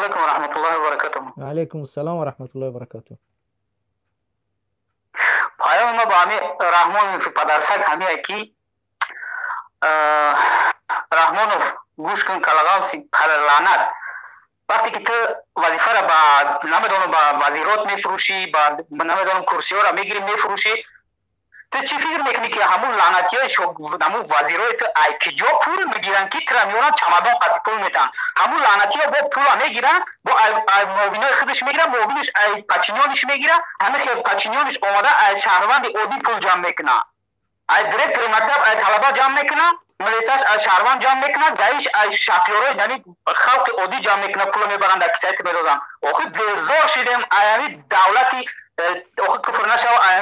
Алейкум ва раҳматуллоҳи ва баракатуҳ. Ва алейкум ассалом ва раҳматуллоҳи ва баракатуҳ. Паёми ма ба ҳами Раҳмонов падарсаг ҳамие ки Раҳмонов гӯш кун, калағавси падарлаънат. Вақте ки ту вазифаро ба намедонам ба вазирот мефурӯшӣ, ба намедонам курсиҳоро мегирӣ мефурӯшӣ, ту чӣ фикр мекунӣ ки ҳамун лаънатиҳои ҳамун вазирои ту ай киҷо пул мегиранд ки тура меоранд чамадон қати пул метаҳанд? Ҳамун лаънатиҳо бо пула мегиранд, бо ай муовинои худаш мегиранд, муовинаш ай подчинёниш мегирад, ҳамин хел подчинёниш омада ай шаҳрванди оддӣ пул ҷамъ мекунад, ай директори мактаб ай талаба ҷамъ мекунад, милисаш ай шаҳрванд ҷамъ мекунад, гаиш ай шофёрои яъни халқи оддӣ ҷамъ мекунад, пула мебаранд дар кисаи ту медозанд. Охир безор шидем ай ҳами давлати, охир куфр нашава, ай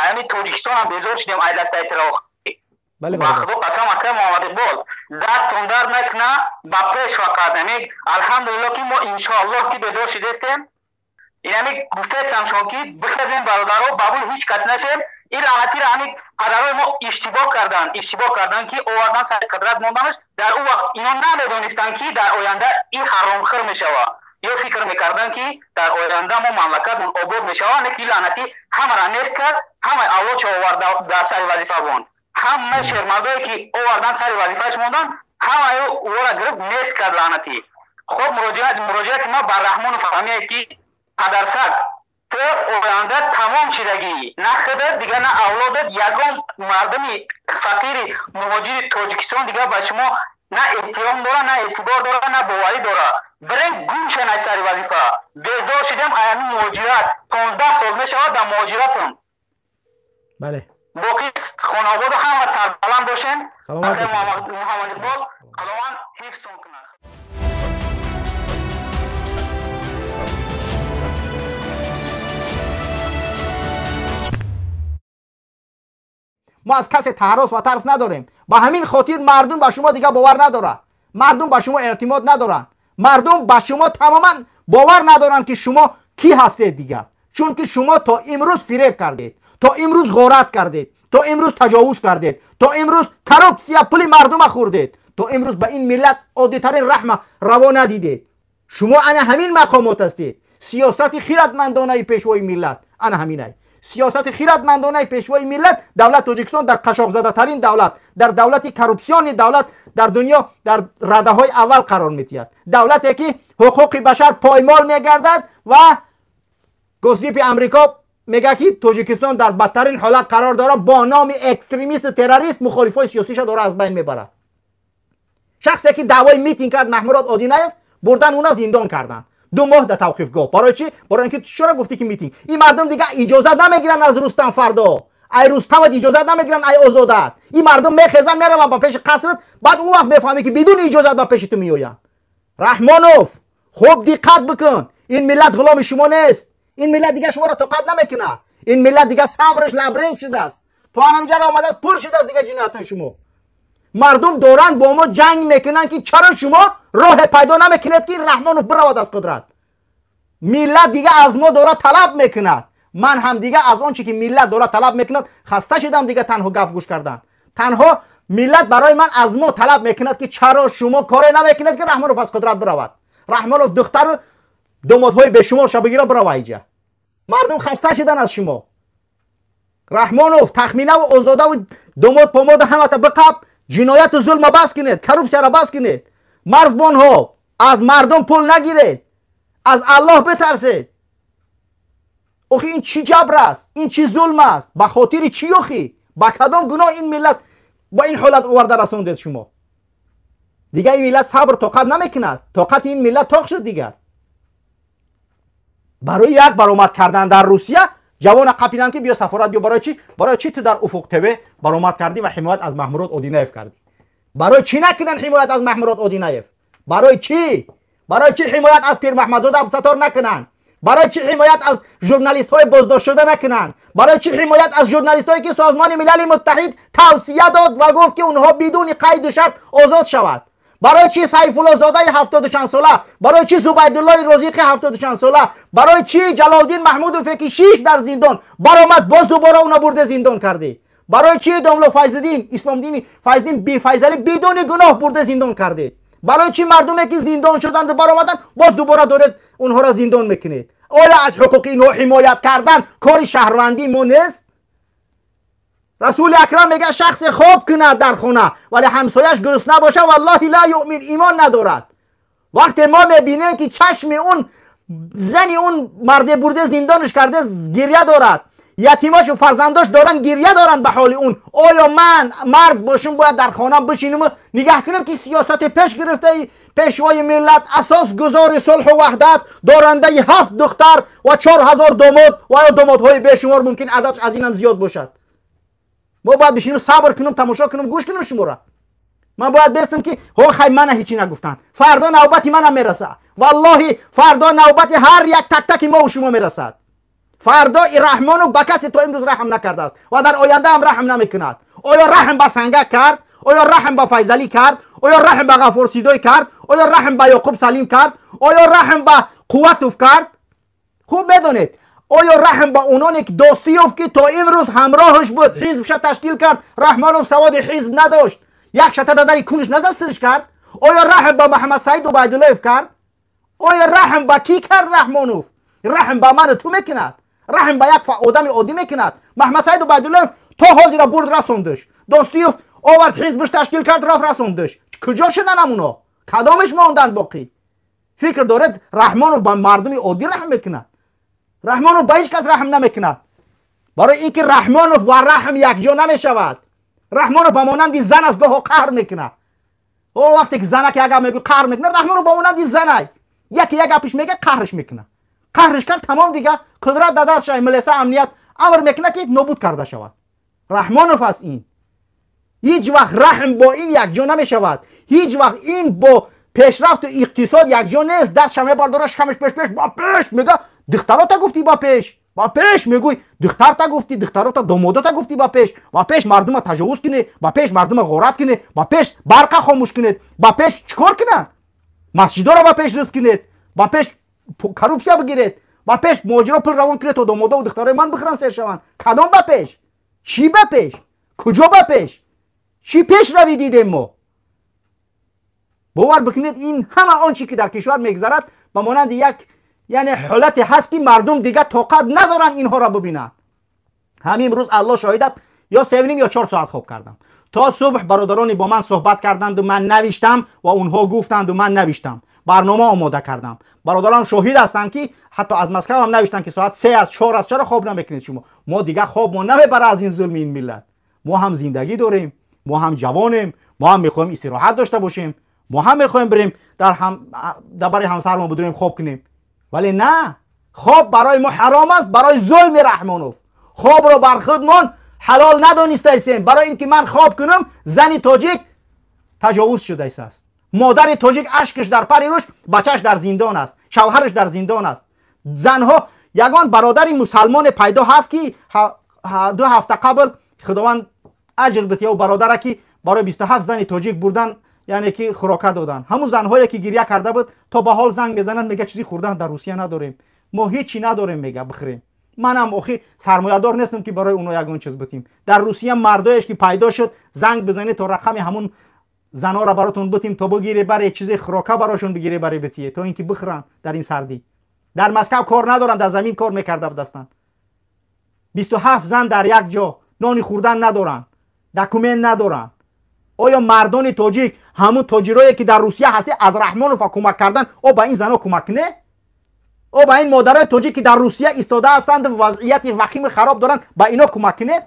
ҳами Тоҷикистон ҳам безор шидем ай дастаи тура. Бале. Ба Худо қасам, акай Муҳаммад Иқбол, дастон дард накуна, ба пеш фақат. Ами алҳамдулилло ки мо иншоаллоҳ ки бедор шидестем. Инами гуфтестам шон ки бихезем, бародаро, бабул ҳеҷ кас нашем. Ин лаънатиро ҳами падарои мо иштибоҳ карданд, иштибоҳ карданд ки овардан сари қудрат монданаш. Дар ӯ вақт ино намедонистанд ки дар оянда ин ҳаромхӯр мешавад, ё фикр мекарданд ки дар оянда мо мамлакатмон обод мешавад. Не ки лаънатӣ ҳамаро нест кард, ҳамаи авлодшо овард дар сари вазифа монд. Ҳамаи шермардое ки овардан сари вазифааш мондан, ҳамаи ӯро гирифт, нест кард лаънатӣ. Хоб, муроҷиати ма ба Раҳмонов ҳамие ки падарсаг, ту оянда тамом шидагӣ, на худат дига, на авлодат, ягон мардуми фақири муҳоҷири Тоҷикистон дига ба шумо на эҳтиром дора, на эътибор дора, на боварӣ дора. Бирен гум шен аз сари вазифа. Безор шидем аями муҳоҷират, 15 сол мешавад дар муҳоҷиратам. Бале. Боқӣ хонаводу ҳама сарбаланд бошен. Саломат акай бошед. Муҳаммад Иқбол, Худованд ҳифзтон кунад. Мо аз касе таҳрос ва тарс надорем. Ба ҳамин хотир мардум ба шумо дигар бовар надорад, мардум ба шумо эътимод надоранд, мардум ба шумо тамоман бовар надоранд ки шумо кӣ ҳастед дигар, чунки шумо то имрӯз фиреб кардед, то имрӯз ғорат кардед, то имрӯз таҷовуз кардед, то имрӯз коррупсия, пули мардума хӯрдед, то имрӯз ба ин миллат оддитарин раҳма раво надидед. Шумо ана ҳамин мақомот ҳастед. Сиёсати хиратмандонаи пешвои миллат ана ҳаминай. Сиёсати хиратмандонаи пешвои миллат давлат Тоҷикистон дар қашоқзадатарин давлат, дар давлати коррупсиони давлат дар дунё дар радаҳои аввал қарор медиҳад, давлате ки ҳуқуқи башар поймол мегардад ва Госдепи Амрико мегӯяд ки Тоҷикистон дар бадтарин ҳолат қарор дорад, бо номи экстремисту террорист мухолифои сиёсиша дора аз байн мебарад. Шахсе ки даъвои митинг кард, Маҳмурод Одинаев, бурдан уна зиндон карданд, 2 моҳ дар тавқифгоҳ. Барои чӣ? Барои ин ки чора гуфтӣ ки митинг. Ин мардум дигар иҷозат намегиранд аз Рустам фардо, ай Рустамат иҷозат намегиранд, ай Озодат. Ин мардум мехезанд, мераванд ба пеши қасрат, баъд он вақт мефаҳмӣ ки бидуни иҷозат ба пеши ту меоянд. Раҳмонов, хуб диққат бикун, ин миллат ғуломи шумо нест. Ин миллат дигар шуморо тоқат намекунад. Ин миллат дигар сабраш лабрез шудааст, то ҳаминҷаро омадааст, пур шудааст дигар ҷиноятҳои шумо. Мардум доранд бо мо ҷанг мекунанд ки чаро шумо роҳе пайдо намекунед ки Раҳмонов биравад аз қудрат. Миллат дига аз мо дора талаб мекунад. Ман ҳам дига аз он чи ки миллат дора талаб мекунад хаста шудам. Дига танҳо гап гӯш кардан, танҳо миллат барои ман аз мо талаб мекунад ки чаро шумо коре намекунед ки Раҳмонов аз қудрат биравад. Раҳмонов духтару домодҳои бешуморша бигира, бирава иҷа. Мардум хаста шудан аз шумо. Раҳмонов, Тахминаву Озодаву домод помоду ҳамата биқаб, ҷинояту зулма бас кунед, коррупсияро бас кунед. Марзбонҳо, аз мардум пул нагиред, аз Аллоҳ битарсед. Охи, ин чӣ ҷабр аст, ин чӣ зулм аст? Ба хотири чӣ охи? Ба кадом гуноҳ ин миллат ба ин ҳолат оварда расондед шумо? Дигар ин миллат сабр тоқат намекунад, тоқати ин миллат тоқ шуд дигар. Барои як баромад кардан дар Русия ҷавона қапиданд ки биё сафорат, биё. Барои чӣ? Барои чӣ ту дар Уфуқ ТВ баромад кардӣ ва ҳимоят аз Маҳмурод Одинаев кардӣ? Барои чӣ накунанд ҳимоят аз Маҳмурод Одинаев? Барои чӣ? Барои чӣ ҳимоят аз Пирмаҳмадзода Абдусаттор накунанд? Барои чӣ ҳимоят аз журналистҳои боздоштшуда накунанд? Барои чӣ ҳимоят аз журналистҳое ки Созмони Милали Муттаҳид тавсия дод ва гуфт ки онҳо бидуни қайду шарт озод шавад? Барои чӣ Сайфуллозодаи ҳафтоду чанд сола, барои чӣ Зубайдуллои Розиқи ҳафтоду чанд сола, барои чӣ Ҷалолдин Маҳмудове ки шиш дар зиндон баромад, боз дубора уна бурде зиндон кардӣ? Барои чӣ домло Файзиддин Исломдини Файзиддин Бифайзалӣ бидуни гуноҳ бурде зиндон кардед? Барои чӣ мардуме ки зиндон шуданд баромаданд, боз дубора доред онҳоро зиндон мекунед? Оё аз ҳуқуқи инҳо ҳимоят кардан кори шаҳрвандии мо нест? Расули акрам мегӯяд, шахсе хоб кунад дар хона, вале ҳамсояш гурусна бошад, валлоҳи ла юъмин, имон надорад. Вақте мо мебинем, ки чашми он зани он марде бурде зиндонаш карде гирья дорад, ятимошу фарзандош доранд гирья доранд ба ҳоли он, оё ман мард бошум бояд дар хона бишинам нигоҳ кунам, ки сиёсати пеш гирифтаи пешвои миллат, асосгузори сулҳу ваҳдат, дорандаи 7 духтар ва 4000 домод ва ё домодҳои бешумор, мумкин ададш аз инам зиёд бошад, мо бояд бишинем, сабр кунем, тамошо кунем, гӯш кунем шуморо? Ман бояд бестам, ки ҳо хай, мана ҳечи нагуфтанд, фардо навбати манам мерасад. Валлоҳи, фардо навбати ҳар як тактаки мо шумо мерасад. Фардо Раҳмонов ба касе то имрӯз раҳм накардааст ва дар оянда ҳам раҳм намекунад. Оё раҳм ба Сангак кард? Оё раҳм ба Файзалӣ кард? Оё раҳм ба Ғафур Сидой кард? Оё раҳм ба Ёқуб Салим кард? Оё раҳм ба Қувватов кард? Хуб медонед. Оё раҳм ба ононе ки Достиёв, ки то имрӯз ҳамроҳаш буд, ҳизбша ташкил кард, Раҳмонов саводи ҳизб надошт, як шата дадари кунш назад, сирш кард? Оё раҳм ба Маҳаммадсаид Убайдуллоев кард? Оё раҳм ба кӣ кард Раҳмонов? Раҳм ба ману ту мекунад, раҳм ба як одами оддӣ мекунад. Маҳмадсаид Убайдуллоев то ҳозира бурд, расондаш. Достиёв овард, ҳизбш ташкил кард, рафт, расондаш. Куҷо шудан амуно? Кадомаш монданд боқӣ? Фикр доред, Раҳмонов ба мардуми оддӣ раҳм мекунад? Раҳмонов ба ҳеҷ кас раҳм намекунад, барои ин ки Раҳмонов ва раҳм якҷо намешавад. Раҳмонов ба монанди зан аст, гоҳо қаҳр мекунад. О, вақте ки занак як гап мегӯ, қаҳр мекунад. Раҳмонов ба монанди занай, яке як гапиш мега, қаҳрш мекунад. Қаҳрш кард, тамом, дига қудрат дар дастша, милиса, амният амр мекунад, ки нобуд карда шавад. Раҳмонов аст ин. Ҳеҷ вақт раҳм бо ин якҷо намешавад. Ҳеҷ вақт ин бо пешрафту иқтисод якҷо нест. Дастша мебардора, шикамаш пеш пеш, ба пеш мега. Духтарота гуфтӣ, ба пеш, ба пеш мегӯй, духтарта гуфтӣ, духтарота, домодота гуфтӣ, ба пеш, ба пеш мардума тажовуз кунед, ба пеш мардума ғорат кунед, ба пеш барқа хомӯш кунед, ба пеш чӣ кор кунад, масҷидоро ба пеш ризқ кунед, ба пеш коррупсия бигиред, ба пеш муҳоҷиро пул равон кунед, то домодову духтарои ман бихӯранд, сер шаванд. Кадом ба пеш? Чӣ ба пеш? Куҷо ба пеш? Чӣ пешравӣ дидем мо? Бовар бикунед, ин ҳама он чи ки дар кишвар мегзарад, ба монанди як, яъне, ҳолате ҳаст, ки мардум дигар тоқат надоранд инҳоро бибинанд. Ҳамин рӯз, Аллоҳ шоҳид аст, ё 3,5 ё 4 соат хоб кардам. То субҳ бародарони бо ман суҳбат карданду ман навиштам ва онҳо гуфтанду ман навиштам, барнома омода кардам. Бародарам шоҳид ҳастанд, ки ҳатто аз Москваам навиштанд, ки соат 3 аст, 4 аст, чаро хоб намекунед шумо? Мо дигар хоб мо намебара аз ин зулми ин миллат. Мо ҳам зиндагӣ дорем, мо ҳам ҷавонем, мо ҳам мехоҳем истироҳат дошта бошем, мо ҳам мехоҳем бирем дар бари ҳамсармон бидурем, хоб кунем. Вале на, хоб барои мо ҳаром аст барои зулми Раҳмонов. Хобро бар худмон ҳалол надонистаистем, барои ин ки ман хоб кунам, зани тоҷик таҷовуз шудааст, модари тоҷик ашкаш дар пари рӯш, бачааш дар зиндон аст, шавҳараш дар зиндон аст. Занҳо, ягон бародари мусалмоне пайдо ҳаст, ки 2 ҳафта қабл, Худованд аҷр бития бародара, ки барои 27 зани тоҷик бурдан, яъне ки хӯрока додан, ҳамун занҳое ки гирья карда буд, то ба ҳол занг мезананд, мега, чизи хӯрдан дар Русия надорем, мо ҳечи надорем, мега, бихӯрем. Манам охи сармоядор нестам, ки барои оно ягон чиз битим. Дар Русия мардоеш ки пайдо шуд, занг бизанед, то рақами ҳамун занҳоро баротон битим, то бигире баре чизи хӯрока барошон бигире, баре битие, то ин ки бихӯранд дар ин сардӣ. Дар Москав кор надоранд, дар замин кор мекарда будастанд. 27 зан дар як ҷо нони хӯрдан надоранд, документ надоранд. Оё мардони тоҷик, ҳамун тоҷирое ки дар Русия ҳастӣ, аз Раҳмонова кӯмак кардан, о ба ин занҳо кӯмак кунед, о ба ин модарои тоҷик, ки дар Русия истода ҳастанд, вазъияти вахими хароб доранд, ба ино кӯмак кунед?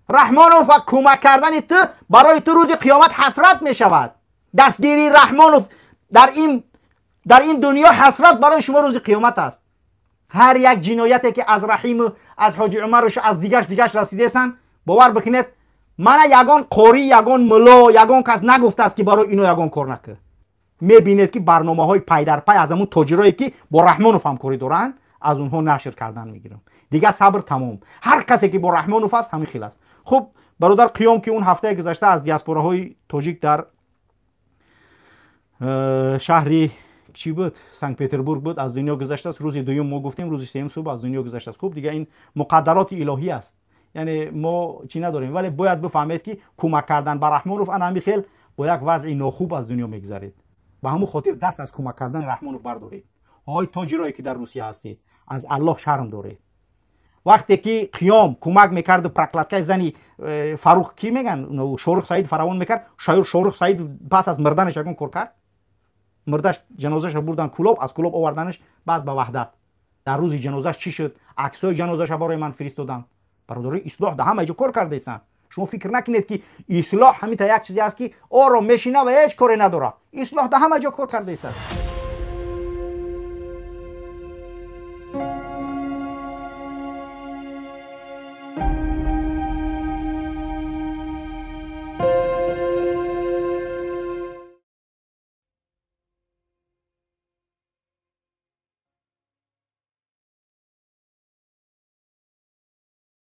Раҳмонов ва кӯмак кардани ту барои ту рӯзи қиёмат ҳасрат мешавад. Дастгирии Раҳмонов дар ин дунё ҳасрат барои шумо рӯзи қиёмат аст. Ҳар як ҷинояте ки аз Раҳиму, аз Ҳоҷи Умаруш, аз дигаш расидесанд, бовар бикунед, мана ягон қорӣ, ягон муло, ягон кас нагуфтааст, ки барои ино ягон кор накард. Мебинед, ки барномаҳои пайдарпай аз ҳамун тоҷирое, ки бо Раҳмонов ҳамкорӣ доранд, аз онҳо нашр кардан мегирам. Дигар сабр тамом. Ҳар касе ки бо Раҳмонов аст, ҳамин хел аст. Хуб, бародар Қиём, ки он ҳафтаи гузашта аз диаспораҳои тоҷик дар шаҳри чӣ буд, Санкт Петербург буд, аз дунё гузаштааст. Рӯзи дуюм мо гуфтем, рӯзи сеюм субҳ аз дунё гузаштааст. Хуб, дига ин муқаддароти илоҳӣ аст, яъне мо чӣ надорем, вале бояд бифаҳмед, ки кӯмак кардан ба Раҳмонов ана ҳамин хел бо як вазъи нохуб аз дунё мегузаред. Ба ҳамун хотир даст аз кӯмак кардани Раҳмонов бардоред. Ҳои тоҷирое, ки дар Русия ҳастед, аз Аллоҳ шарм доред. Вақте ки Қиём кӯмак мекарду прокладкаи зани Фарух, ки меган, Шорух Саид фаравон мекард, Шорух Саид пас аз мирданаш ягон кор кард? Мирдаш, ҷанозаша бурдан Кулоб, аз Кулоб оварданаш баъд ба Ваҳдат. Дар рӯзи ҷанозаш чӣ шуд? Аксҳои ҷанозаша барои ман фиристоданд. Бародарои Ислоҳ да ҳама ҷо кор кардаистанд. Шумо фикр накунед, ки Ислоҳ ҳамита як чизе аст, ки ором мешина ва ҳеҷ коре надорад. Ислоҳ да ҳама ҷо кор кардаистад.